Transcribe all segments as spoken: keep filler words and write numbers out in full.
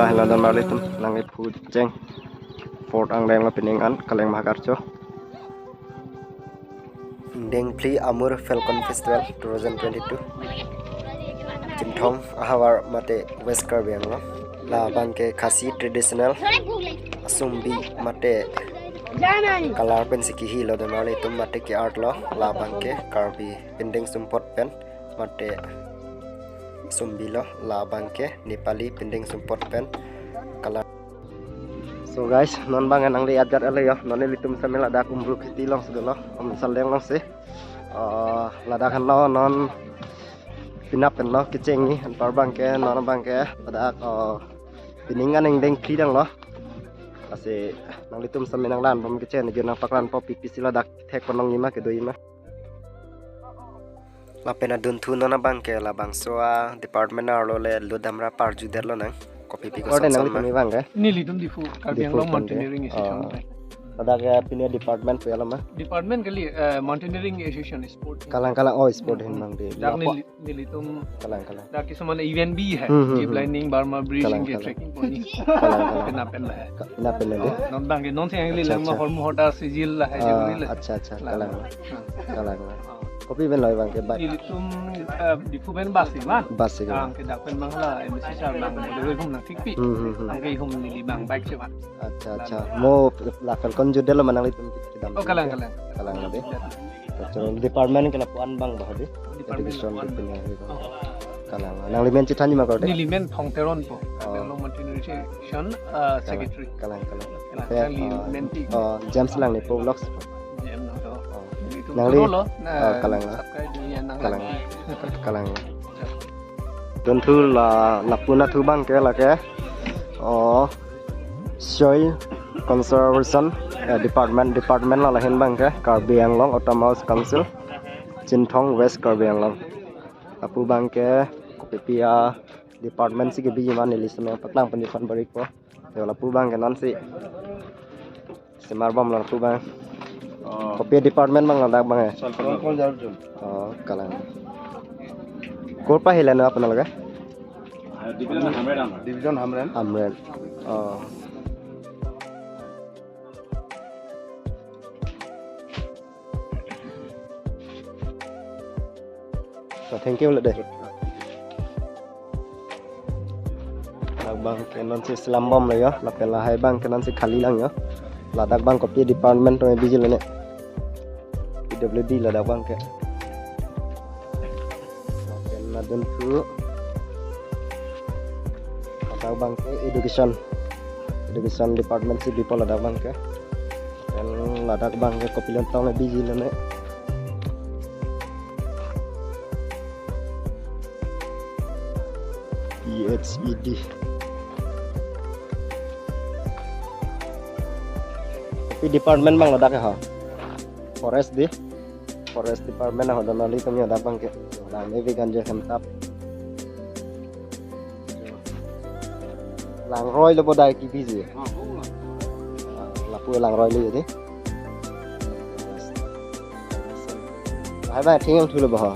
Hello, don marli atum, nangli phu cheng. Fort angdeng lo pining an, kaleng mahakar cho. Dengphli Amur Falcon Festival two thousand twenty-two. Chinthong ahavar mate West Karbi Anglong. Labang ke Khasi traditional asumbi mate color pensi kehilo, don marli atum, mate ke-art lo. Labang ke Karbi pindeng sumpot pen mate asumbi lo, labang ke Nepali pindeng sumpot pen color. So guys, non bang nangli ajat ale yo, non ilitum same ladak Umbru Kheti along si dolo, Umsaldeng along si. Ah, ladak henlo non penap henlo kecheng ni, anpar bang ke, non bang ke ladak, oh, pining an ingdeng kri dang lo. Lasi nanglitum same nanglangbom kecheng ni, nangpaklanpo pi pi si ladak thek ponong ima kedo ima. Lapen adunthu non abang ke labangso a department arlo le ludamra parjudetlo nang. Kopi pi ko Orde nang samsam ma? Litum bang ke? Nelitum Diphu, Karbi Diphu Anglong Pande. Mountaineering Oh. Association. Ladak ya pine department pu alam ma? Department kali, eh, Mountaineering Association, sport. Kalang kalang, oh, sport Hmm. hin bang di. Dak Lapo. Neli-, nelitum Kalang kalang. Dak kisuman event bi hai. Hmm, hmm, Zip hmm. Lining, Burma Bridge, Kalang, inke kalang. Trekking point. Kalang kalang. Penap pen lahai. Ka-, penap pen lahai. Oh, non bang ke, non si angli Acha, langma acha. Hormu hota sijil lahai Ah, jebri le. Acha acha, Lang. Kalang. Hmm. Kalang. Oh. Kopi pen loi bang ke bike? Nelitum, eh, Diphu pen bus si ma. Bus si ke. Kang ke dak pen bang la M C sir nang bolero hum nang thikpi. Hmm, hmm, hmm. Kang ke hum neli bang bike si ma. Acha acha. Mo la Falcon judetlo ma nanglitum kedam? Oh, kalang, kalang. Kalang lo de. Acha, department ke lapu-an bang ba de? Department Education lapu-an. Department. Oh. Kalang. Nangli men chethan ji ma ko de? Neli men Thong Teron po. Oh. Karbi Anglong Mountaineering Association, uh, Kalang, secretary. Kalang kalang. Kalang, Pe, nangli uh, men ti. Uh, James Langni po vlogs. James Langni po. Oh. Nelitum Nangli? Dolo, uh, na, kalang. Subscribe ni ya nang Kalang. Langni. Kalang. Acha. Dunthu la, lapu nathu bang ke lake. Oh, Soil Conservation, eh, Department, Department la lahin bang ke, Karbi Anglong Autonomous Council, Chinthong, West Karbi Anglong. Lapu bang ke, kopi pi a department si kebi ma neli same paklang pen di phan barik po. Yo lapu bang ke non si. Semar bom lapu bang. Oh. Kopi department bang ladak bang ya? Sol Sol Sol Jarum. Oh, kalang. Korpa hilano apnalok ke? Ah, Division Hamren. Division Hamren. Hamren. Oh. So, thank you le de. Ladak bang ke non si selam bom lo yo, lapen lahai bang ke non si khali lang yo. Ladak bang kopi department to bijil ne. P W D ladak bang ke. Lapen ladunthu. Ladak bang ke education. Education department si bipo ladak bang ke. Lapen ladak bang ke kopi lentong le bijil ne. P H E D. Kopi department bang ladak ya ha? Forest di. Forest department ho, don marli atum yo ladak bang ke. Lang ne vegan je hem tap. Langroi lo bodai ki biji. Ah, lapu langroi lo jadi. Hai ba thing yang thulo bah.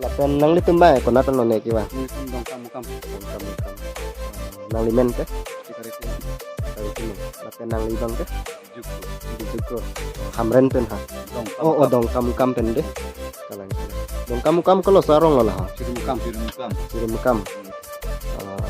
Lapen nanglitum ba konat lo ne ki ba? Nelitum Dongkamukam. Dongkamukam. Nangli men ke? Sikarikum. Sikarikum. Lapen nangli bang ke? Juku. Di Juku. Hamren pen ha. Dongkamukam. Oh, oh, Dongkamukam pen de. Kalang, kalang. Dongkamukam ke lo sarong lo ha? Sirumukam. Sirumukam. Sirumukam. Ah.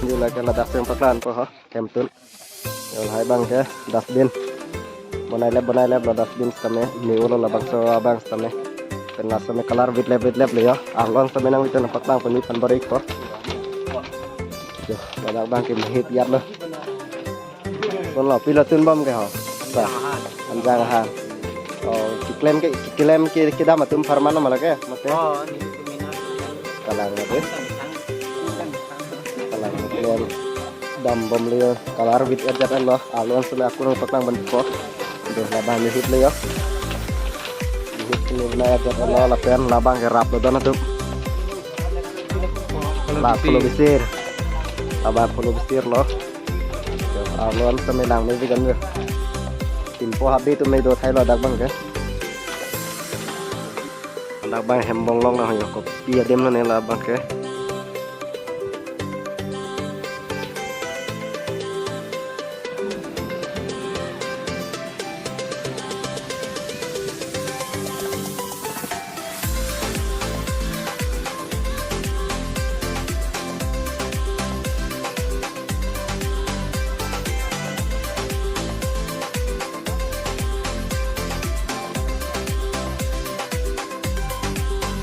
Di lake ladak seng paklan po ha, kemtun. Yo lahai bang ke dustbin. Bonai lep, bonai lep lo dustbin sitame. Ni ulo labangso abang sitame. Pen la sitame color vitlep vitlep lo yo. Arlong sitame nangli tun paklang puni pan barik po. Yo, ladak bang ke mehit yat lo. Kon lo pilo tun bom ke ho. Sa. Anjang ha. Oh, keklem ke, keklem ke kedam atum pharman ma lake, mate? Oh, ni itu mina. Kalang lake. Kalang klem dam bom le yo, color vit ajat lo, arlong sitame akur paklang ban po. Deh, labang mehit le yo. Mehit sitame bina ajat lo, lapen labang ke rap lo don atum. La phulo bisir. Aba phulo bisir lo. Arlo an tame lang me bigan me. Timpo habe tame do thailo dak abang ke. Dak abang hem bonglong na ho yo, kopi adim lo ne la abang ke.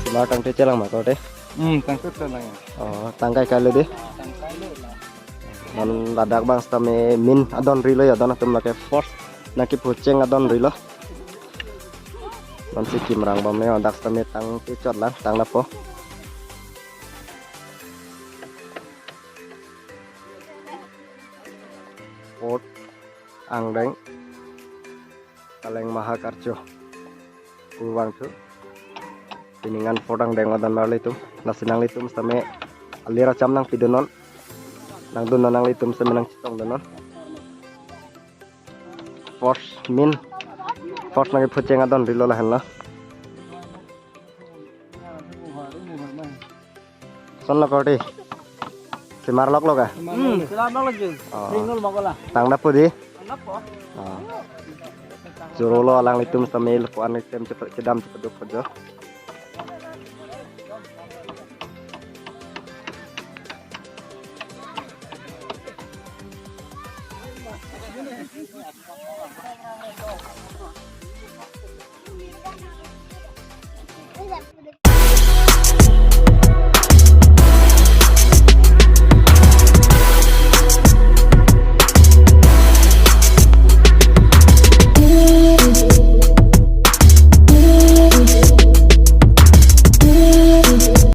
Sima tangte chelang ma korte? Hmm, tangte chelang ya. Oh, tangkai kailo de? Tangkai lo la. Non ladak abang sitame min adon rilo ya, adon atum lake first nangkiphucheng adon rilo. Non si kimrang bom ne, dak sitame tangte chot lang, tang lapo. Fort angdeng. Kaleng Maha Karcho. Kurvangthu. Pining an fort angdeng adon nanglitum. Lasi nanglitum sitame alir acham nangpidunnon. Nangdunnon nanglitum sitame nangchetongdunnon. First min. First nangkiphucheng adon rilo lahenlo. Son lo korte? Simar lok lo ka? Hmm, simar lok lo jun. Oh. Ringnol magola. Tang lapo de? Tang lapo. Oh. Choro lo alanglitum sitame lo ko-an item chepa-, chedam chepaduk pajok.